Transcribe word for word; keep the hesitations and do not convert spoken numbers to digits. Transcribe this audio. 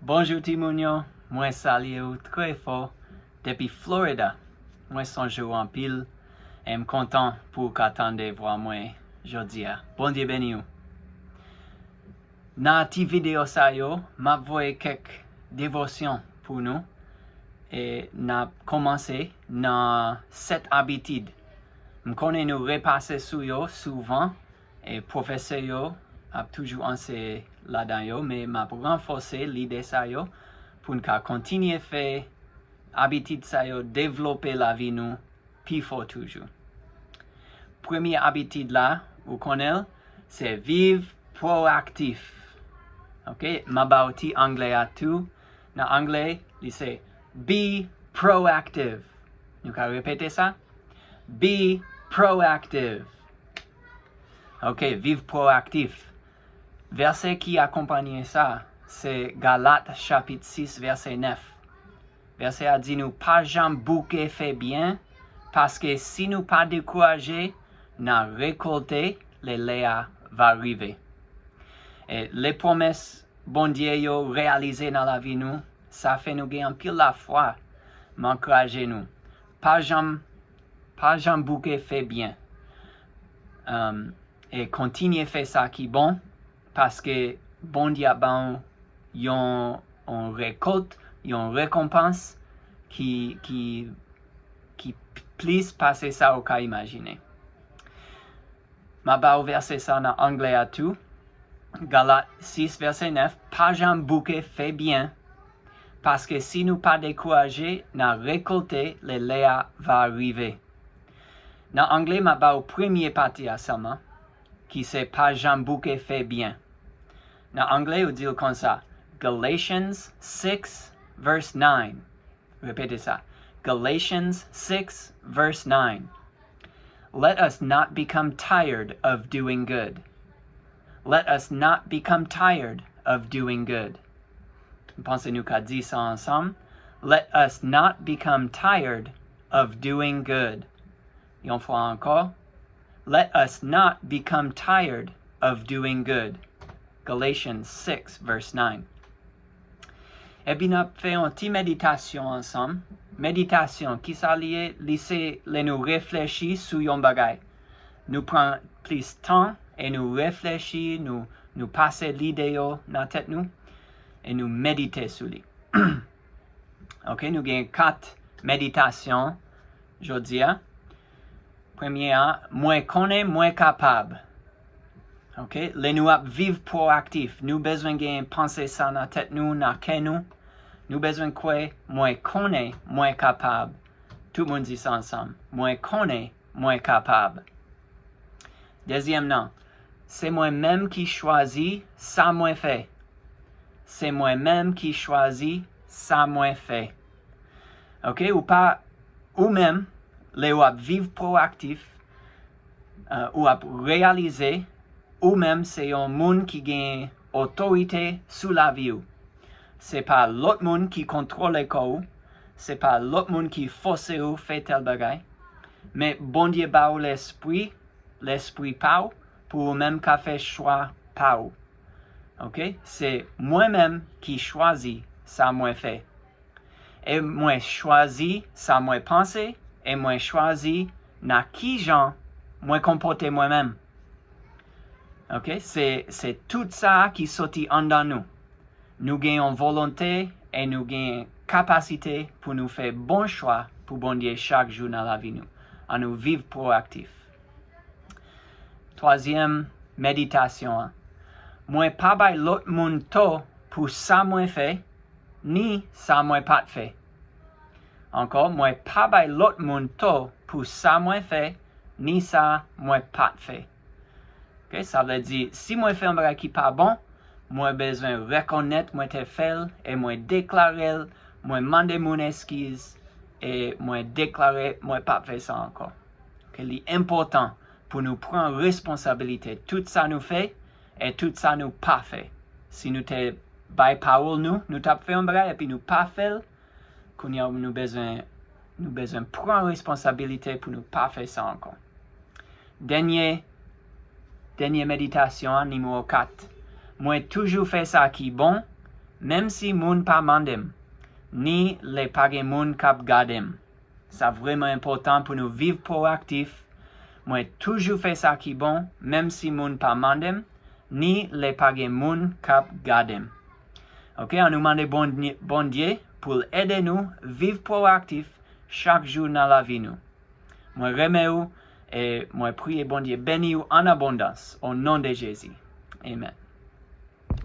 Bonjou timoun yo, mwen salye w trè fò depi Florida. Mwen sonje w anpil e m kontan pou w ka tande vwa mwen jodi a. Bondye beni w. Nan ti videyo sa yo, m ap voye kèk devosyon pou nou e n ap kòmanse nan sèt abitid. M konnen nou repase sou yo souvan e pwofesè yo ap toujou anseye ladan yo, men m ap ranfòse lide sa yo pou n ka kontinye fè abitid sa yo devlope lavi nou pi fò toujou. Premye abitid la, ou konnen l, se viv pwoaktif. Ok, m a ba w ti anglè a tou. Nan anglè, li se be proactive. Nou ka repete sa? Be proactive. Ok, viv pwoaktif. Vèsè ki akonpanye sa, se Galat chapit sis, vèsè nèf. Vèsè a di nou pa janm bouke fè byen, paske si nou pa dekouraje, n a rekòlte lè lè a va rive. E lè pwomès Bondye yo reyalize nan lavi nou, sa fè nou gen anpil lafwa. M ankouraje nou. Pa janm, pa janm bouke fè byen. Um, e kontinye fè sa ki bon, paske Bondye ap ba w yon, yon rekòt, yon rekonpans ki, ki, ki plis pase sa ou ka imajine. M a ba w vèsè sa nan anglè a tou. Galat sis, vèsè nèf, pa janm bouke fè byen, paske si nou pa dekouraje, n a rekòlte lè lè a va rive. Nan anglè, m a ba w premye pati a sèlman, ki se pa janm bouke fè byen. Nan anglè, yo di l konsa, Galatians six, verse nine. Repete sa. Galatians six, verse nine. Let us not become tired of doing good. Let us not become tired of doing good. M panse nou ka di sa ansanm. Let us not become tired of doing good. Yon fwa ankò. Let us not become tired of doing good. Galatians six, verse nine. Epi n ap fè yon ti meditasyon ansanm. Meditasyon, ki sa li ye? Li se lè nou reflechi sou yon bagay. Nou pran plis tan e nou reflechi, nou, nou pase lide yo nan tèt nou e nou medite sou li. Ok, nou gen kat meditasyon jodi a. Premye a, mwen konnen mwen kapab. Ok, lè nou ap viv pwoaktif, nou bezwen gen panse sa nan tèt nou, nan kè nou. Nou bezwen kwè, mwen konnen mwen kapab. Tout moun di sa ansanm. Mwen konnen mwen kapab. Dezyèm nan, se mwen menm ki chwazi sa mwen fè. Se mwen menm ki chwazi sa mwen fè. Ok, ou pa, ou menm, lè w ap viv pwoaktif, uh, ou ap reyalize, ou menm se yon moun ki gen otorite sou lavi w. Se pa lòt moun ki kontwole kò w, se pa lòt moun ki fòse w fè tèl bagay, men Bondye ba w lespri, lespri pa w, pou ou menm ka fè chwa pa w. Ok? Se mwen menm ki chwazi sa mwen fè. E mwen chwazi sa mwen panse, e mwen chwazi nan ki jan mwen konpòte mwen menm. Ok? Se, se tout sa ki soti anndan nou. Nou gen yon volonte e nou gen kapasite pou nou fè bon chwa pou Bondye chak jou nan lavi nou. Ann nou viv pwoaktif. Twazyèm meditasyon an. Mwen pa bay lòt moun tò pou sa mwen fè, ni sa mwen pa t fè. Ankò, mwen pa bay lòt moun tò pou sa mwen fè, ni sa mwen pa t fè. Ok, sa vle di, si mwen fè yon bagay ki pa bon, mwen bezwen rekonèt mwen te fè l e mwen deklare l, mwen mande moun eskiz e mwen deklare mwen p ap fè sa ankò. Ok, li enpòtan pou nou pran responsabilite tout sa nou fè e tout sa nou pa fè. Si nou te bay pawòl nou, nou t ap fè yon bagay epi nou pa fè l, kounye a nou bezwen, nou bezwen pran responsabilite pou nou pa fè sa ankò. Dènye, dènye meditasyon an, nimewo kat. Mwen toujou fè sa ki bon, Menm si moun pa mande m, ni lè pa gen moun k ap gade m. Sa vrèman enpòtan pou nou viv pwoaktif. Mwen toujou fè sa ki bon, menm si moun pa mande m, ni lè pa gen moun k ap gade m. Ok, ann nou mande Bondye pou l ede nou viv pwoaktif chak jou nan lavi nou. Mwen renmen ou e mwen priye Bondye beni ou an abondans o non de Jezi. Amen.